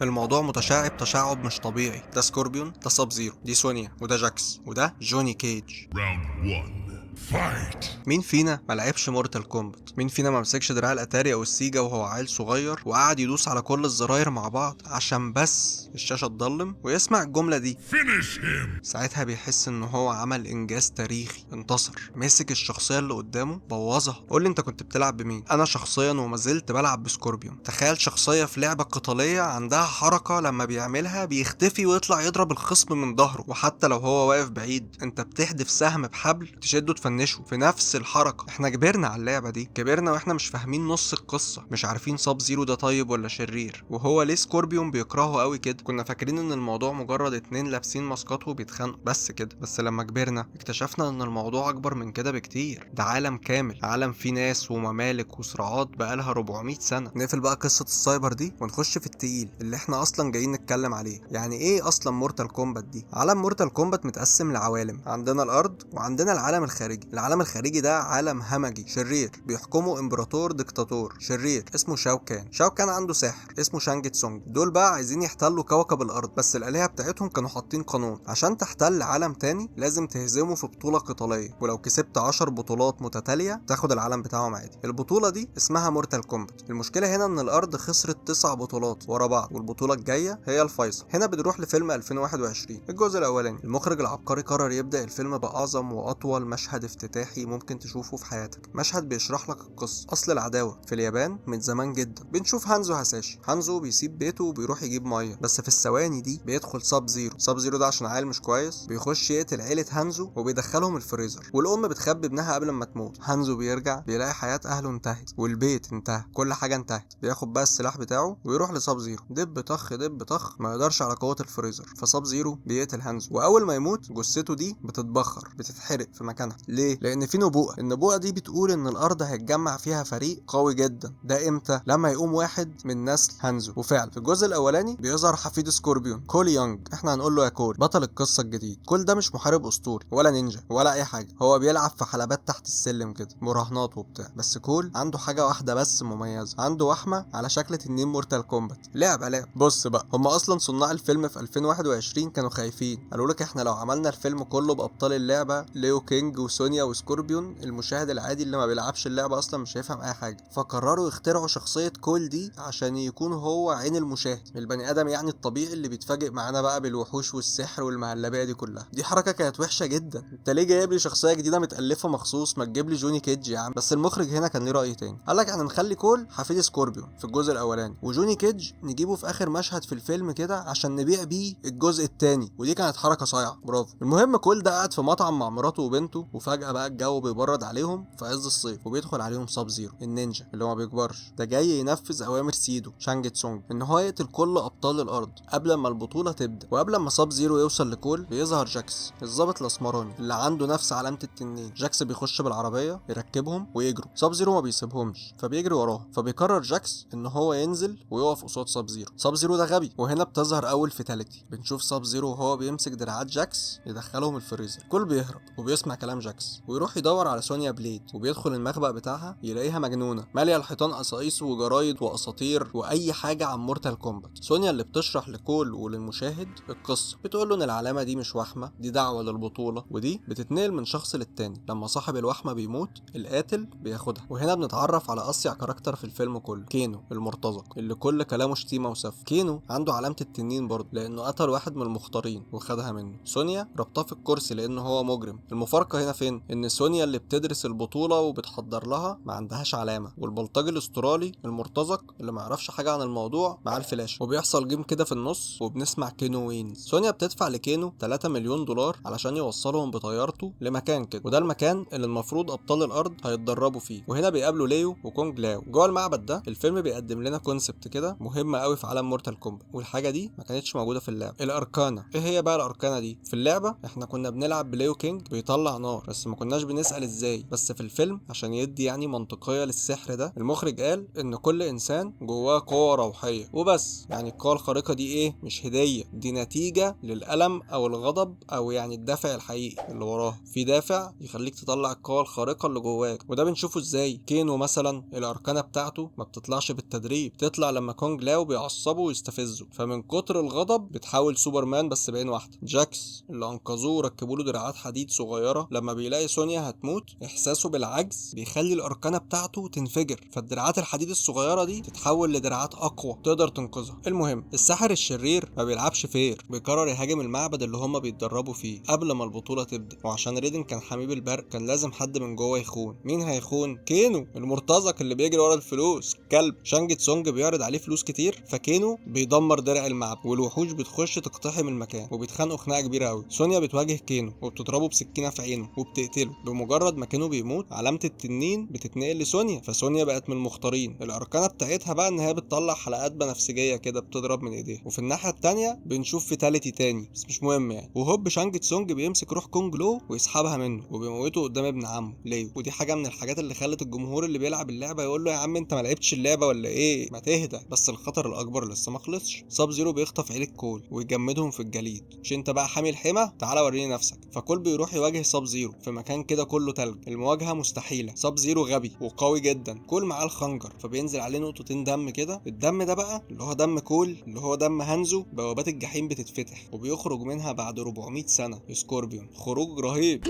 الموضوع متشعب تشعب مش طبيعي. ده سكوربيون، ده ساب زيرو، دي سونيا، وده جاكس، وده جوني كيج. Round 1. Fight. مين فينا ما لعبش مورتال كومبات؟ مين فينا ما مسكش دراع الاتاري او السيجا وهو عيل صغير وقعد يدوس على كل الزراير مع بعض عشان بس الشاشة تضلم ويسمع الجملة دي؟ Finish him. ساعتها بيحس ان هو عمل انجاز تاريخي، انتصر، مسك الشخصية اللي قدامه بوظها. قول لي انت كنت بتلعب بمين؟ انا شخصيا وما زلت بلعب بسكوربيون. تخيل شخصية في لعبه قتالية عندها حركة لما بيعملها بيختفي ويطلع يضرب الخصم من ظهره، وحتى لو هو واقف بعيد انت بتحدف سهم بحبل تشده تفنشه في نفس الحركة. احنا كبرنا على اللعبة دي، كبرنا واحنا مش فاهمين نص القصة، مش عارفين ساب زيرو ده طيب ولا شرير، وهو ليه سكوربيون بيكرهه قوي كده. كنا فاكرين ان الموضوع مجرد اتنين لابسين ماسكات وبيتخانقوا بس كده، بس لما كبرنا اكتشفنا ان الموضوع اكبر من كده بكتير. ده عالم كامل، عالم فيه ناس وممالك وصراعات بقالها 400 سنة. نقفل بقى قصة السايبر دي ونخش في التقيل اللي احنا اصلا جايين نتكلم عليه. يعني ايه اصلا مورتال كومبات دي؟ عالم مورتال كومبات متقسم لعوالم، عندنا الارض وعندنا العالم الخارجي. العالم الخارجي ده عالم همجي شرير بيحكمه امبراطور ديكتاتور شرير اسمه شاو كان. شاو كان عنده ساحر اسمه شانج تسونج. دول بقى عايزين يحتلوا كوكب الارض، بس الالهة بتاعتهم كانوا حاطين قانون عشان تحتل عالم تاني لازم تهزمه في بطوله قتالية، ولو كسبت 10 بطولات متتالية تاخد العالم بتاعهم عادي. البطولة دي اسمها مورتال كومبات. المشكلة هنا ان الارض خسرت 9 بطولات ورا بعض، والبطوله الجاية هي الفيصل. هنا بنروح لفيلم 2021 الجزء الاولاني. المخرج العبقري قرر يبدا الفيلم باعظم واطول مشهد افتتاحي ممكن تشوفه في حياتك. مشهد بيشرح لك القصة، اصل العداوة في اليابان من زمان جدا. بنشوف هانزو هاساشي. هانزو بيسيب بيته وبيروح يجيب مية، بس في الثواني دي بيدخل ساب زيرو. ساب زيرو ده عشان عيل مش كويس بيخش يقتل عيله هانزو وبيدخلهم الفريزر، والام بتخبي ابنها قبل ما تموت. هانزو بيرجع بيلاقي حياة اهله انتهت والبيت انتهى، كل حاجة انتهت. بياخد بقى السلاح بتاعه ويروح لساب زيرو، دب طخ دب طخ، ما يقدرش على قوة الفريزر، فساب زيرو بيقتل هانزو. واول ما يموت جثته دي بتتبخر، بتتحرق في مكانها. ليه؟ لان في نبوءة، النبوءة دي بتقول ان الارض هيتجمع فيها فريق قوي جدا. ده امتى؟ لما يقوم واحد من نسل هانزو. وفعلا في الجزء الاولاني بيظهر حفيد سكوربيون كول يونج، احنا هنقول له يا كول، بطل القصة الجديد. كول ده مش محارب اسطوري ولا نينجا ولا اي حاجة، هو بيلعب في حلبات تحت السلم كده، مراهنات وبتاع. بس كول عنده حاجة واحدة بس مميزة، عنده وحمه على شكل تنين مورتال كومبات. لعبه لعب. بص بقى، هم اصلا صناع الفيلم في 2021 كانوا خايفين، قالوا لك احنا لو عملنا الفيلم كله بابطال اللعبة ليو كينج وسونيا وسكوربيون، المشاهد العادي اللي ما بيلعبش اللعبة اصلا مش هيفهم اي حاجة. فقرروا يخترعوا شخصية كول دي عشان يكون هو عين المشاهد، البني ادم يعني الطبيعي اللي بيتفاجئ معانا بقى بالوحوش والسحر والمهلبيه دي كلها. دي حركة كانت وحشة جدا، انت ليه جايب لي شخصية جديدة متالفه مخصوص؟ ما تجيب لي جوني كيدج يا عم. بس المخرج هنا كان ليه راي تاني، قال لك احنا نخلي كول حفيد سكوربيون في الجزء الاولاني، وجوني كيدج نجيبه في اخر مشهد في الفيلم كده عشان نبيع بيه الجزء التاني. ودي كانت حركة صايعه، برافو. المهم كول ده قاعد في مطعم مع مراته وبنته، وفجاة بقى الجو بيبرد عليهم في عز الصيف، وبيدخل عليهم ساب زيرو النينجا اللي هو ما بيكبرش ده، جاي ينفذ اوامر سيدو شانج تسونج ان هو يقتل كل ابطال الارض قبل ما البطولة تبدا. وقبل ما ساب زيرو يوصل لكول بيظهر جاكس الضابط الاسمراني اللي عنده نفس علامة التنين. جاكس بيخش بالعربية يركبهم ويجروا، ساب زيرو ما بيسيبهمش فبيجري وراهم، فبيقرر جاكس ان هو ينزل ويقف قصاد ساب زيرو. ساب زيرو ده غبي، وهنا بتظهر اول fatality. بنشوف ساب زيرو وهو بيمسك دراعات جاكس يدخلهم الفريزر. كول بيهرب وبيسمع كلام جاكس ويروح يدور على سونيا بليد، وبيدخل المخبأ بتاعها يلاقيها مجنونة ماليه الحيطان قصايص وجرايد واساطير واي حاجة عن مورتال كومبات. سونيا اللي بتشرح لكول وللمشاهد القصة، بتقول له ان العلامة دي مش وحمه، دي دعوه للبطولة، ودي بتتنقل من شخص للتاني، لما صاحب الوحمه بيموت القاتل بياخدها. وهنا بنتعرف على اصيع character في الفيلم كله، كينو المرتزق اللي كل كلامه شتيمه وسف. كينو عنده علامة التنين برضه لانه قتل واحد من المختارين وخدها منه. سونيا ربطاه في الكرسي لانه هو مجرم. المفارقة هنا فين؟ ان سونيا اللي بتدرس البطولة وبتحضر لها ما عندهاش علامة، والبلطجي الاسترالي المرتزق اللي ما يعرفش حاجة عن الموضوع معاه الفلاش. وبيحصل game كده في النص وبنسمع كينو wins. سونيا بتدفع لكينو 3 مليون دولار علشان يوصلهم بطيارته لمكان كده، وده المكان اللي المفروض ابطال الارض هيتدربوا فيه. وهنا بيقابلوا ليو وكونج لاو جوه المعبد ده. الفيلم بيقدم لنا concept كده مهم قوي في عالم مورتال كومبات، والحاجة دي ما كانتش موجودة في اللعبة، ال arcana. ايه هي بقى ال arcana دي؟ في اللعبة احنا كنا بنلعب بليو كينج بيطلع نار، بس بس ما كناش بنسأل ازاي. بس في الفيلم عشان يدي يعني منطقية للسحر ده، المخرج قال ان كل انسان جواه قوة روحية وبس. يعني القوة الخارقة دي ايه؟ مش هدية، دي نتيجة للألم او الغضب او يعني الدافع الحقيقي اللي وراها. في دافع يخليك تطلع القوة الخارقة اللي جواك، وده بنشوفه ازاي؟ كينو مثلا ال arcana بتاعته ما بتطلعش بالتدريب، تطلع لما كونج لاو بيعصبه ويستفزه، فمن كتر الغضب بتحول سوبرمان بس بعين واحدة. جاكس اللي انقذوه وركبوا له دراعات حديد صغيرة، لما بيلاقي سونيا هتموت احساسه بالعجز بيخلي ال arcana بتاعته تنفجر، فالدراعات الحديد الصغيرة دي تتحول لدراعات اقوى تقدر تنقذها. المهم الساحر الشرير ما بيلعبش fair، بيقرر يهاجم المعبد اللي هما بيتدربوا فيه قبل ما البطولة تبدا. وعشان ريدن كان حميب البرق كان لازم حد من جوه يخون. مين هيخون؟ كينو المرتزق اللي بيجري ورا الفلوس، كلب. شانج تسونج بيعرض عليه فلوس كتير، فكينو بيدمر درع المعبد والوحوش بتخش تقتحم المكان وبيتخانقوا خناقه كبيرة قوي. سونيا بتواجه كينو وبتضربه بسكينة في عينه وبتقتله. بمجرد ما كينو بيموت علامة التنين بتتنقل لسونيا، فسونيا بقت من المختارين. ال arcana بتاعتها بقى ان هي بتطلع حلقات بنفسجيه كده بتضرب من ايديها. وفي الناحية التانية بنشوف fatality تاني بس مش مهم يعني. وهوب شانج تسونج بيمسك روح كونج لو ويسحبها منه وبيموته قدام ابن عمه ليو. ودي حاجة من الحاجات اللي خلت الجمهور اللي بيلعب اللعبة يقول له يا عم انت ما لعبتش اللعبة ولا ايه؟ ما تهدى. بس الخطر الاكبر لسه ما خلصش. ساب زيرو بيخطف عيله كول ويجمدهم في الجليد. مش انت بقى حامي الحمى؟ تعالى وريني نفسك. فكول بيروح يواجه ساب زيرو في مكان كده كله تلج. المواجهة مستحيلة، ساب زيرو غبي وقوي جدا، كول معاه الخنجر فبينزل عليه نقطتين دم كده. الدم ده بقى اللي هو دم كول اللي هو دم هانزو. بوابات الجحيم بتتفتح وبيخرج منها بعد 400 سنة سكوربيون. خروج رهيب.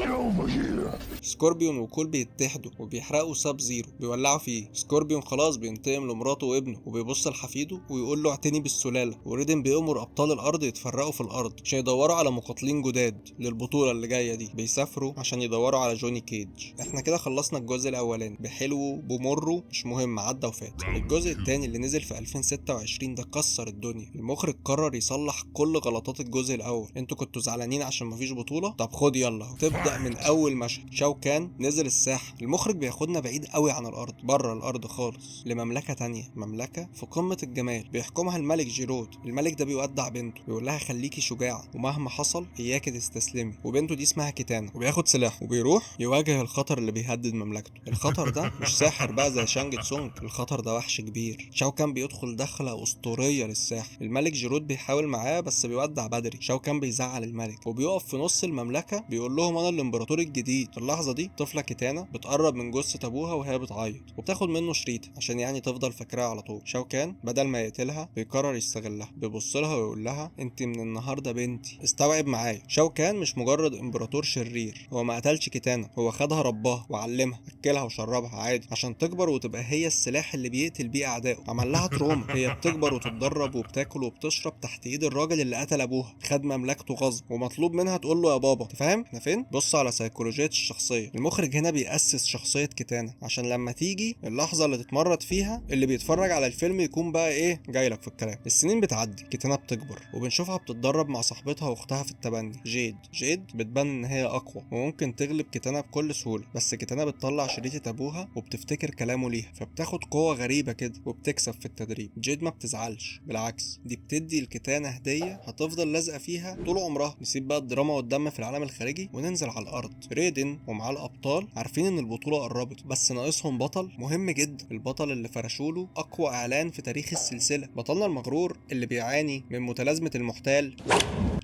سكوربيون وكول بيتحدوا وبيحرقوا ساب زيرو، بيولعوا فيه. سكوربيون خلاص بينتقم لمراته وابنه وبيبص لحفيده ويقول له اعتني بالسلاله. وريدن بيأمر ابطال الارض يتفرقوا في الارض عشان يدوروا على مقاتلين جداد للبطولة اللي جاية دي. بيسافروا عشان يدوروا على جوني كيج. احنا كده خلصنا الجزء الاولاني بحلوه بمرة مش مهم، عدى وفات. الجزء الثاني اللي نزل في 2026 ده كسر الدنيا. المخرج قرر يصلح كل غلطات الجزء الاول. انتوا كنتوا زعلانين عشان مفيش بطوله؟ طب خد يلا. تبدا من اول مشهد شاو كان نزل الساحة. المخرج بياخدنا بعيد قوي عن الارض، بره الارض خالص، لمملكه تانية، مملكة في قمة الجمال بيحكمها الملك جيرود. الملك ده بيودع بنته بيقول لها خليكي شجاعة ومهما حصل اياكي تستسلمي. وبنته دي اسمها كيتانا. وبياخد سلاحه وبيروح يواجه الخطر اللي بيهدد مملكته. الخطر ده مش ساحر بقى زي شانج تسونج، الخطر ده وحش كبير. شاو كان بيدخل دخله اسطورية للساحه. الملك جيرود بيحاول معاه بس بيودع بدري. شاو كان بيزعل الملك وبيقف في نص المملكة بيقول لهم انا الامبراطور الجديد. في اللحظة دي طفله كيتانا بتقرب من جثة ابوها وهي بتعيط وبتاخد منه شريطه عشان يعني تفضل فاكراها على طول. شاو كان بدل ما يقتلها بيقرر يستغلها، بيبص لها ويقول لها انت من النهارده بنتي. استوعب معايا، شاو كان مش مجرد امبراطور شرير، هو ما قتلش كيتانا، هو خدها رباها وعلمها، اكلها وشربها عادي عشان تكبر وتبقى هي السلاح اللي بيقتل بيه اعدائه. عمل لها trauma، هي بتكبر وتتدرب وبتاكل وبتشرب تحت ايد الراجل اللي قتل ابوها، خد مملكته غصب ومطلوب منها تقول له يا بابا. انت فاهم احنا فين؟ بص على سيكولوجية الشخصية. المخرج هنا بيأسس شخصية كيتانا عشان لما تيجي اللحظة اللي تتمرد فيها اللي بيتفرج على الفيلم يكون بقى ايه جايلك في الكلام. السنين بتعدي، كيتانا بتكبر وبنشوفها بتتدرب مع صاحبتها واختها في التبني جيد. جيد بتبان ان هي اقوى وممكن تغلب كيتانا بكل سهولة، بس كيتانا بتطلع شريطه ابوها وبتفتكر كلامه ليها فبتاخد قوة غريبة كده وبتكسب في التدريب. جيد ما بتزعلش، بالعكس دي بتدي لكيتانا هديه هتفضل لازقه فيها طول عمرها. نسيب بقى الدراما والدم في العالم الخارجي وننزل على الارض. ريدن ومعاه الابطال عارفين ان البطولة قربت بس ناقصهم بطل مهم جدا، البطل اللي فرشوله اقوى اعلان في تاريخ السلسلة، بطلنا المغرور اللي بيعاني من متلازمة المحتال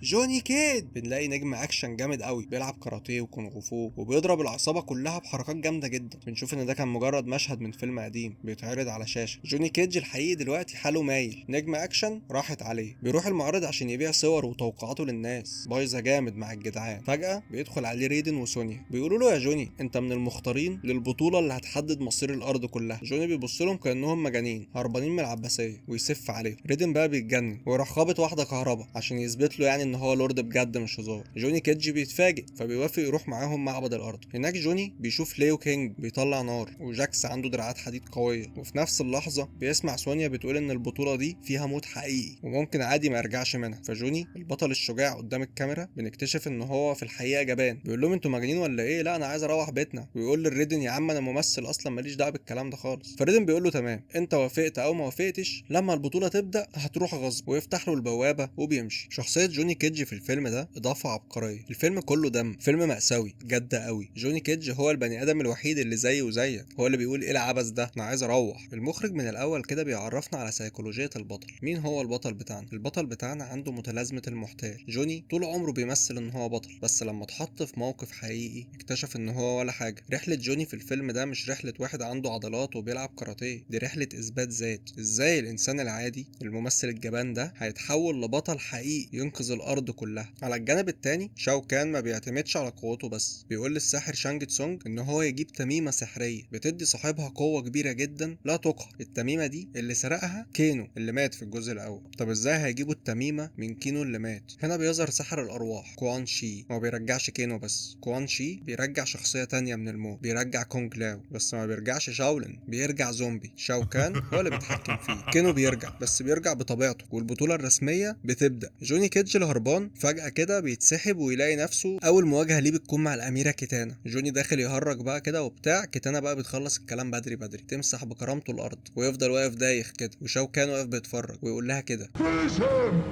جوني كيد. بنلاقي نجم اكشن جامد قوي بيلعب كاراتيه وكونغ فو وبيضرب العصابة كلها بحركات جامدة جدا. بنشوف ان ده كان مجرد مشهد من فيلم قديم بيتعرض على شاشة. جوني كيدج الحقيقي دلوقتي حاله مايل، نجم اكشن راحت عليه، بيروح المعرض عشان يبيع صور وتوقعاته للناس، بايظة جامد مع الجدعان. فجاة بيدخل عليه ريدن وسونيا بيقولوا له يا جوني انت من المختارين للبطولة اللي هتحدد مصير الارض كلها. جوني بيبص لهم كانهم مجانين هربانين من العباسية ويسف عليهم. ريدن بقى بيتجنن ويروح خابط واحدة كهرباء عشان يثبت له يعني ان هو لورد بجد مش هزار. جوني كيدج بيتفاجئ فبيوافق يروح معاهم معبد الارض. هناك جوني بيشوف ليو كينج بيطلع نار وجاكس عنده دراعات حديد قوية، وفي نفس اللحظة بيسمع سونيا بتقول ان البطولة دي فيها موت حقيقي وممكن عادي ما يرجعش منها. فجوني البطل الشجاع قدام الكاميرا بنكتشف ان هو في الحقيقة جبان، بيقول لهم انتوا مجانين ولا ايه؟ لا انا عايز اروح بيتنا. ويقول للريدن يا عم انا ممثل اصلا ماليش دعوه بالكلام ده خالص. فريدن بيقول له تمام انت وافقت او ما وافقتش لما البطولة تبدا هتروح غصب، ويفتح له البوابة وبيمشي. شخصية جوني كيدج في الفيلم ده اضافه عبقرية. الفيلم كله دم، فيلم مأساوي جد قوي. جوني كيدج هو البني ادم الوحيد اللي زيه وزيك، هو اللي بيقول ايه العبث ده، انا عايز اروح. المخرج من الاول كده بيعرفنا على سيكولوجية البطل. مين هو البطل بتاعنا؟ البطل بتاعنا عنده متلازمة المحتال. جوني طول عمره بيمثل ان هو بطل، بس لما اتحط في موقف حقيقي اكتشف ان هو ولا حاجة. رحله جوني في الفيلم ده مش رحله واحد عنده عضلات وبيلعب كاراتيه، دي رحله اثبات ذات. ازاي الانسان العادي الممثل الجبان ده هيتحول لبطل حقيقي ينقذ الارض كلها. على الجانب التاني شاو كان ما بيعتمدش على قوته بس، بيقول للساحر شانج تسونج ان هو يجيب تميمه سحريه بتدي صاحبها قوة كبيرة جدا لا تقهر. التميمه دي اللي سرقها كينو اللي مات في الجزء الاول. طب ازاي هيجيبوا التميمه من كينو اللي مات؟ هنا بيظهر ساحر الارواح كوان شي. ما بيرجعش كينو بس، كوان شي بيرجع شخصية تانية من الموت، بيرجع كونج لاو، بس ما بيرجعش شاولن، بيرجع زومبي. شاو كان هو اللي بيتحكم فيه. كينو بيرجع بس بيرجع بطبيعته، والبطوله الرسمية بتبدا. جوني كيدج الهربان فجاة كده بيتسحب ويلاقي نفسه اول مواجهة ليه بتكون مع الاميرة كيتانا. جوني داخل يهرج بقى كده وبتاع، كيتانا بقى بتخلص الكلام بدري بدري، تمسح بكرامته الارض، ويفضل واقف دايخ كده، وشاو كان واقف بيتفرج ويقول لها كده.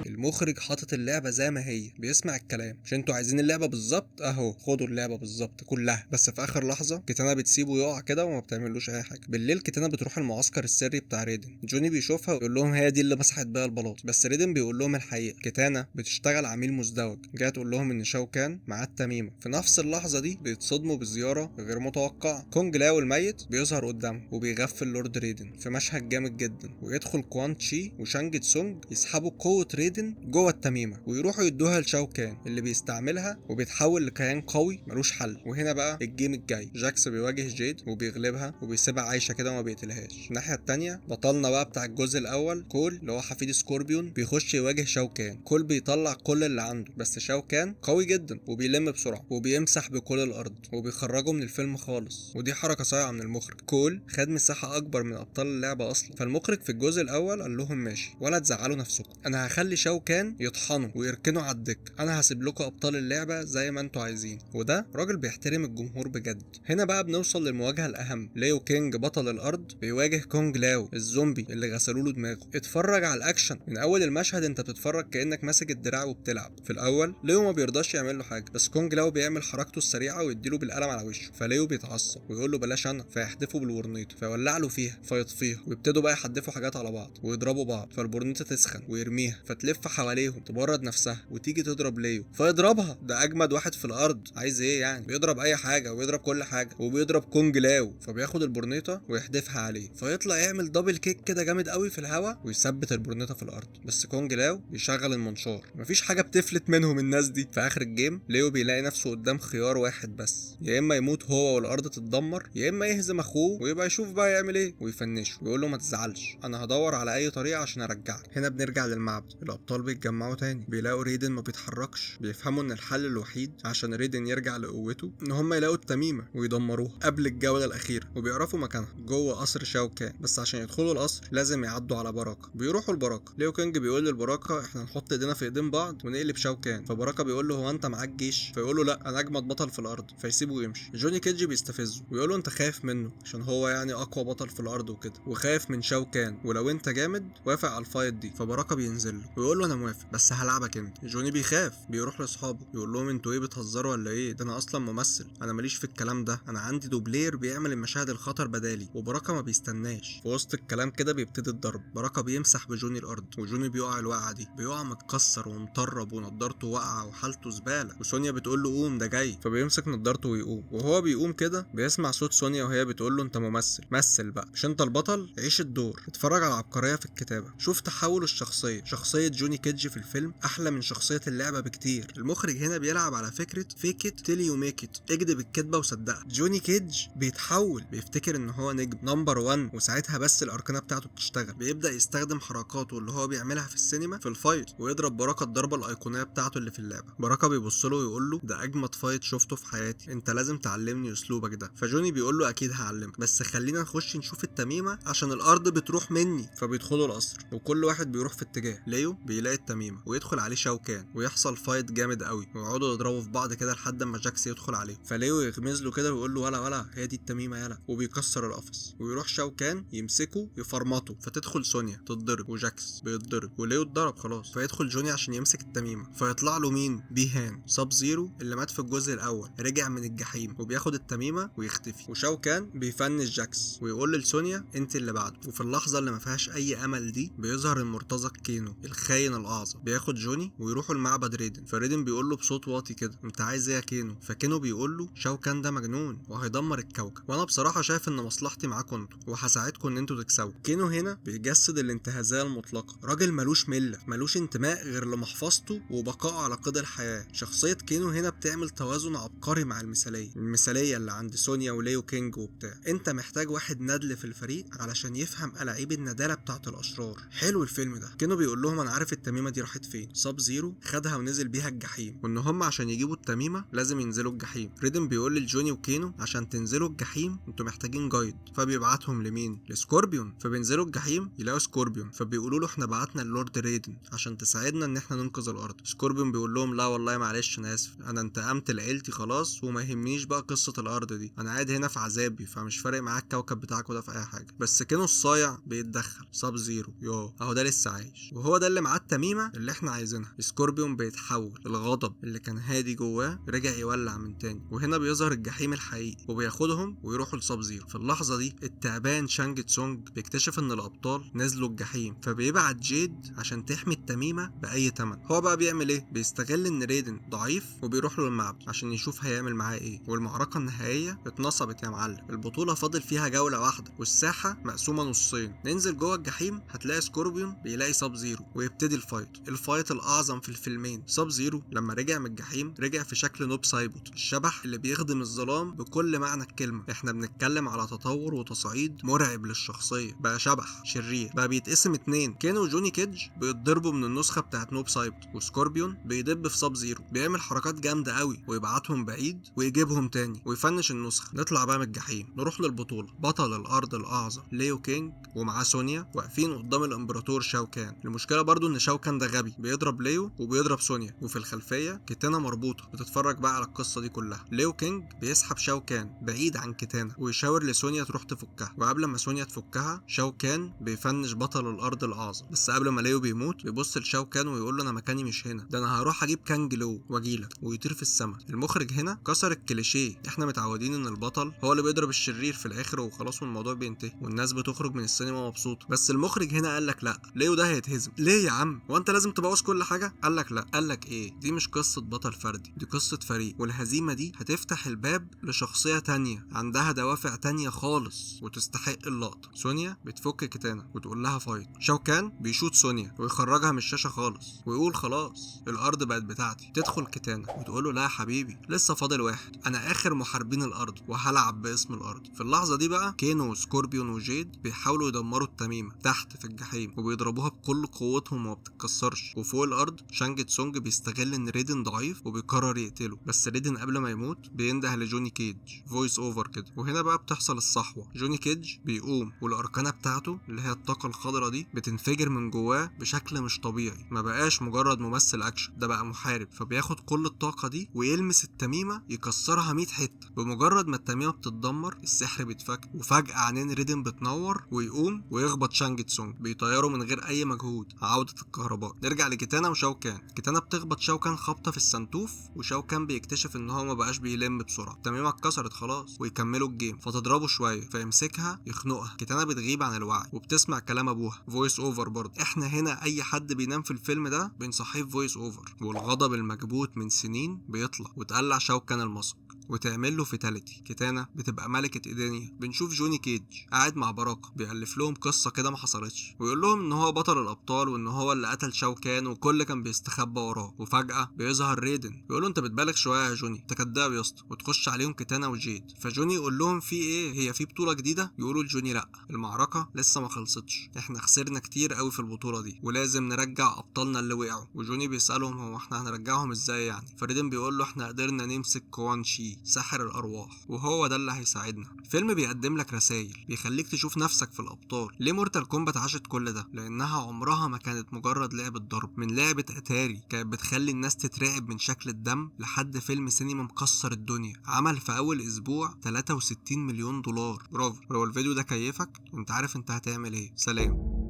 المخرج حاطط اللعبة زي ما هي، بيسمع الكلام، مش انتوا عايزين اللعبة بالظبط؟ اهو خدوا اللعبة بالظبط كلها. بس في اخر لحظة كيتانا بتسيبه يقع كده وما بتعملوش اي حاجة. بالليل كيتانا بتروح المعسكر السري بتاع ريدن. جوني بيشوفها ويقول لهم هي دي اللي مسحت بيها البلاط، بس ريدن بيقول لهم الحقيقة، كيتانا بتشتغل عميل مزدوج، جاية تقول لهم ان شاو كان معاه التميمه. في نفس اللحظة دي بيتصدموا بزيارة غير متوقعه. كونج لاو الميت بيظهر قدامهم وبيغفل لورد ريدن في مشهد جامد جدا، ويدخل كوان تشي وشانج تسونج يسحبوا قوة ريدن جوه التميمه ويروحوا يدوها لشاو كان اللي بيستعملها وبيتحول لكيان قوي ملوش حل. وهنا بقى ال game الجاي، جاكس بيواجه جيد وبيغلبها وبيسيبها عايشه كده وما بيقتلهاش. الناحية التانية بطلنا بقى بتاع الجزء الاول كول اللي هو حفيد سكوربيون بيخش يواجه شاو كان. كول بيطلع كل اللي عنده، بس شاو كان قوي جدا وبيلم بسرعة وبيمسح بكل الارض وبيخرجه من الفيلم خالص، ودي حركة صايعه من المخرج. كول خد مساحة اكبر من ابطال اللعبة اصلا، فالمخرج في الجزء الاول قال لهم ماشي ولا تزعلوا نفسكم، انا هخلي شاو كان يطحنوا ويركنوا على الدكة، انا هسيب لكم ابطال اللعبة زي ما انتوا عايزين. وده راجل بيحترم الجمهور بجد. هنا بقى بنوصل للمواجهه الاهم، ليو كينج بطل الارض بيواجه كونج لاو الزومبي اللي غسلوا له دماغه. اتفرج على الاكشن من اول المشهد، انت بتتفرج كانك ماسك الدراع وبتلعب. في الاول ليو ما بيرضاش يعمل له حاجة، بس كونج لاو بيعمل حركته السريعة ويديله بالقلم على وشه، فليو بيتعصب ويقول له بلاش انا، فيحدفه بالورنيطه فيولع له فيها فيطفيها، ويبتدوا بقى يحدفوا حاجات على بعض ويضربوا بعض، فالبورنيطه تسخن ويرميها فتلف حواليهم تبرد نفسها وتيجي تضرب ليو فيضربها. ده اجمد واحد في الارض، عايز ايه يعني؟ بيضرب اي حاجة وبيضرب كل حاجة وبيضرب كونج لاو، فبياخد البورنيطه ويحدفها عليه فيطلع يعمل double kick كده جامد قوي في الهوا ويثبت البورنيطه في الارض، بس كونج لاو بيشغل المنشار، مفيش حاجة بتفلت منهم الناس دي. في اخر ال game ليو بيلاقي نفسه قدام خيار واحد بس، يا اما يموت هو والارض تتدمر، يا اما يهزم اخوه ويبقى يشوف بقى يعمل ايه ويفنشه ويقول له ما تزعلش انا هدور على اي طريقه عشان ارجعك. هنا بنرجع للمعبد، الابطال بيتجمعوا تاني، بيلاقوا ريدن ما بيتحركش، بيفهموا ان الحل الوحيد عشان ريدن يرجع لقوته ان هم يلاقوا التميمه ويدمروها قبل الجولة الاخيرة، وبيعرفوا مكانها جوه قصر شاو كان. بس عشان يدخلوا القصر لازم يعدوا على براكه. بيروحوا لبراكه، ليو كينج بيقول للبراكه احنا نحط ايدينا في ايدين بعض ونقلب شاو كان، فبراكه بيقول له هو انت معاك جيش؟ فيقول له لا انا اجمد بطل في الارض، فيسيبه ويمشي. جوني كيدج بيستفزه ويقول له انت خايف منه عشان هو يعني اقوى بطل في الارض وكده، وخايف من شاو كان، ولو انت جامد وافق على ال fight دي. فبراكه بينزل له ويقول له انا موافق بس هلعبك انت. جوني بيخاف، بيروح لاصحابه يقول لهم انتوا ايه بتهزروا ولا ايه؟ ده انا اصلا ممثل، انا ماليش في الكلام ده، انا عندي دوبلير بيعمل المشاهد الخطر بدالي. وبراكه ما بيستناش، في وسط الكلام كده بيبتدي الضرب. براكه بيمسح بجوني الارض وجوني بيقع الوقعة دي، بيقع متكسر ومطرب ونضارته واقعه وحالته زبالة، وسونيا بتقول له قوم ده جاي، فبيمسك نضارته ويقوم. وهو بيقوم كده بيسمع صوت سونيا وهي بتقول له انت ممثل، مثل بقى، مش انت البطل، عيش الدور. اتفرج على العبقرية في الكتابة، شوف تحول الشخصية. شخصية جوني كيدج في الفيلم احلى من شخصية اللعبة بكتير. المخرج هنا بيلعب على فكرة fake it till you make it، اكدب الكدبه وصدقها. جوني كيدج بيتحول، بيفتكر ان هو نجم number 1، وساعتها بس الاركانه بتاعته بتشتغل. بيبدا يستخدم حركاته اللي هو بيعملها في السينما في ال fight، ويضرب براكه الضربة الايقونيه بتاعته اللي في اللعبة. براكه بيبص له ويقول له ده اجمد fight شفته في حياتي، انت لازم تعلمني اسلوبك ده. فجوني بيقول له اكيد هعلمك، بس خلينا نخش نشوف التميمه عشان الارض بتروح مني. فبيدخلوا القصر وكل واحد بيروح في اتجاه. ليو بيلاقي التميمه ويدخل عليه شاو كان، ويحصل fight جامد قوي، ويقعدوا يضربوا في بعض كده لحد ما جاكس يدخل عليه. فليو يغمز له كده ويقول له ولا ولا هي دي التميمه يلا، وبيكسر القفص. ويروح شاو كان يمسكه يفرمطه، فتدخل سونيا تتضرب وجاكس بيتضرب وليو اتضرب خلاص. فيدخل جوني عشان يمسك يمسك التميمه، فيطلع له مين؟ بيهان ساب زيرو اللي مات في الجزء الاول، رجع من الجحيم وبياخد التميمه ويختفي. وشاو كان بي finish جاكس ويقول لسونيا انت اللي بعده. وفي اللحظة اللي ما فيهاش اي امل دي بيظهر المرتزق كينو الخاين الاعظم، بياخد جوني ويروحوا لمعبد ريدن. فريدن بيقول له بصوت واطي كده انت عايز ايه يا كينو؟ فكينو بيقول له شاو كان ده مجنون وهيدمر الكوكب، وانا بصراحة شايف ان مصلحتي معاكم انتوا وهساعدكم ان انتوا تكسبوا. كينو هنا بيجسد الانتهازيه المطلقة، راجل ملوش ملة، ملوش انتماء غير لمحفظته وبقائه على قيد الحياة. شخصية كينو هنا بتعمل توازن عبقري مع المثالية، المثالية اللي عند سونيا وليو كينج وبتاع. انت محتاج واحد ندل في الفريق علشان يفهم ألاعيب الندالة بتاعه الاشرار. حلو الفيلم ده. كينو بيقول لهم انا عارف التميمه دي راحت فين، ساب زيرو خدها ونزل بيها الجحيم، وان هم عشان يجيبوا التميمه لازم ينزلوا الجحيم. ريدن بيقول لجوني وكينو عشان تنزلوا الجحيم انتوا محتاجين guide، فبيبعتهم لمين؟ لسكوربيون. فبينزلوا الجحيم يلاقوا سكوربيون، فبيقولوا له احنا بعتنا اللورد ريدن عشان تساعدنا ان احنا ننقذ الارض. سكوربيون بيقول لهم لا والله معلش انا اسف، انا انتقمت لعيلتي خلاص وما يهمنيش بقى قصة الارض دي، انا قاعد هنا في عذابي فمش فارق معاك الكوكب بتاعك وده في اي حاجة. بس كينو الصايع بيتدخل، ساب زيرو يو اهو ده لسه عايش وهو ده اللي معاه التميمه اللي احنا عايزينها. سكوربيون بيتحول، الغضب اللي كان هادي جواه رجع يولع من تاني، وهنا بيظهر الجحيم الحقيقي وبياخدهم ويروحوا لساب زيرو. في اللحظة دي التعبان شانج تسونج بيكتشف ان الابطال نزلوا الجحيم، فبيبعت جيد عشان تحمي التميمه باي ثمن. هو بقى بيعمل ايه؟ بيستغل ان ريدن ضعيف وبيروح له المعبد عشان يشوف هيعمل معاه ايه. والمعركة النهائية اتنصبت يا معلم، البطولة فاضل فيها جولة واحدة والساحه مقسومة نصين. ننزل جوه الجحيم هتلاقي سكوربيون بيلاقي ساب زيرو ويبتدي ال fight، ال fight الاعظم في الفيلمين. ساب زيرو لما رجع من الجحيم رجع في شكل نوب سايبوت، الشبح اللي بيخدم الظلام بكل معنى الكلمة. احنا بنتكلم على تطور وتصعيد مرعب للشخصية، بقى شبح شرير، بقى بيتقسم اتنين، كينو وجوني كيدج بيتضربوا من النسخة بتاعت نوب سايبوت، وسكوربيون بيدب في ساب زيرو، بيعمل حركات جامدة قوي ويبعتهم بعيد ويجيبهم تاني وي finish النسخة. نطلع بقى من الجحيم نروح للبطولة. بطل الارض الاعظم ليو كينج ومعاه سونيا واقفين قدام الامبراطور شاو كان. المشكلة برضو ان شاو كان ده غبي، بيضرب ليو وبيضرب سونيا، وفي الخلفية كيتانا مربوطة بتتفرج بقى على القصة دي كلها. ليو كينج بيسحب شاو كان بعيد عن كيتانا ويشاور لسونيا تروح تفكها، وقبل ما سونيا تفكها شاو كان بي finish بطل الارض الاعظم. بس قبل ما ليو بيموت بيبص لشاو كان ويقول له انا مكاني مش هنا، ده انا هروح اجيب كانج لو واجيلك، ويطير في السماء. المخرج هنا كسر الكليشيه، احنا متعودين ان البطل هو اللي بيضرب الشرير في الاخر وخلاص والموضوع بينتهي والناس بتخرج من السينما مبسوطة، بس المخرج هنا قال لك لا، ليو ده هيتهزم. ليه يا عم؟ هو انت لازم تبوظ كل حاجة؟ قال لك لا. قال لك ايه؟ دي مش قصة بطل فردي، دي قصة فريق، والهزيمة دي هتفتح الباب لشخصية تانية عندها دوافع تانية خالص وتستحق اللقطة. سونيا بتفك كيتانا وتقول لها fight. شاو كان بيشوط سونيا ويخرجها من الشاشة خالص ويقول خلاص الارض بقت بتاعتي. تدخل كيتانا وتقول له لا يا حبيبي لسه فاضل واحد، انا اخر محاربين الارض وهلعب باسم الارض. في اللحظة دي بقى كينو وسكوربيون وجيد بيحاولوا يدمروا التميمه تحت في الجحيم وبيضربوها بكل قوتهم وما بتتكسرش. وفوق الارض شانج تسونج بيستغل ان ريدن ضعيف وبيقرر يقتله، بس ريدن قبل ما يموت بينده لجوني كيج voice over كده، وهنا بقى بتحصل الصحوة. جوني كيج بيقوم والاركانه بتاعته اللي هي الطاقة الخضراء دي بتنفجر من جواه بشكل مش طبيعي، ما بقاش مجرد ممثل اكشن، ده بقى محارب. فبياخد كل الطاقة دي ويلمس التميمه يكسرها 100 حتة. بمجرد ما التميمه بتتدمر السحر بيتفك، وفجاة عينين ريدن بتنور ويقوم ويخبط شانج تسونج، بيطيره من غير اي مجهود. عوده الكهرباء. نرجع لكيتانا وشاو كان. كيتانا بتخبط شاو كان خبطه في السنتوف، وشاو كان بيكتشف ان هو ما بقاش بيلم بسرعة، التميمه اتكسرت خلاص، ويكملوا ال game. فتضربه شوية فيمسكها يخنقها. كيتانا بتغيب عن الوعي وبتسمع كلام ابوها voice over برضه. احنا هنا اي حد بينام في الفيلم ده بنصحيه voice over، والغضب المكبوت من سنين بيطلع وتقلع شاو كان ال mask وتعمل له fatality. كيتانا بتبقى ملكة ايدينيا. بنشوف جوني كيج قاعد مع باراكا بيألف لهم قصة كده ما حصلتش، ويقول لهم ان هو بطل الابطال وان هو اللي قتل شاو كان وكل كان بيستخبى وراه. وفجأة بيظهر ريدن بيقول له انت بتبالغ شوية يا جوني، انت كداب يا اسطى. وتخش عليهم كيتانا وجيد، فجوني يقول لهم في ايه، هي في بطولة جديدة؟ يقولوا لجوني لا، المعركة لسه ما خلصتش، احنا خسرنا كتير قوي في البطولة دي ولازم نرجع ابطالنا اللي وقعوا. وجوني بيسألهم هو احنا هنرجعهم ازاي يعني؟ فريدن بيقول له احنا قدرنا نمسك كوان شي ساحر الارواح وهو ده اللي هيساعدنا. فيلم بيقدم لك رسائل، بيخليك تشوف نفسك في الابطال. ليه مورتال كومبات عاشت كل ده؟ لانها عمرها ما كانت مجرد لعبه ضرب، من لعبه اتاري كانت بتخلي الناس تترعب من شكل الدم لحد فيلم سينما مكسر الدنيا، عمل في اول اسبوع 63 مليون دولار. برافو. ولو الفيديو ده كيفك انت عارف انت هتعمل ايه. سلام.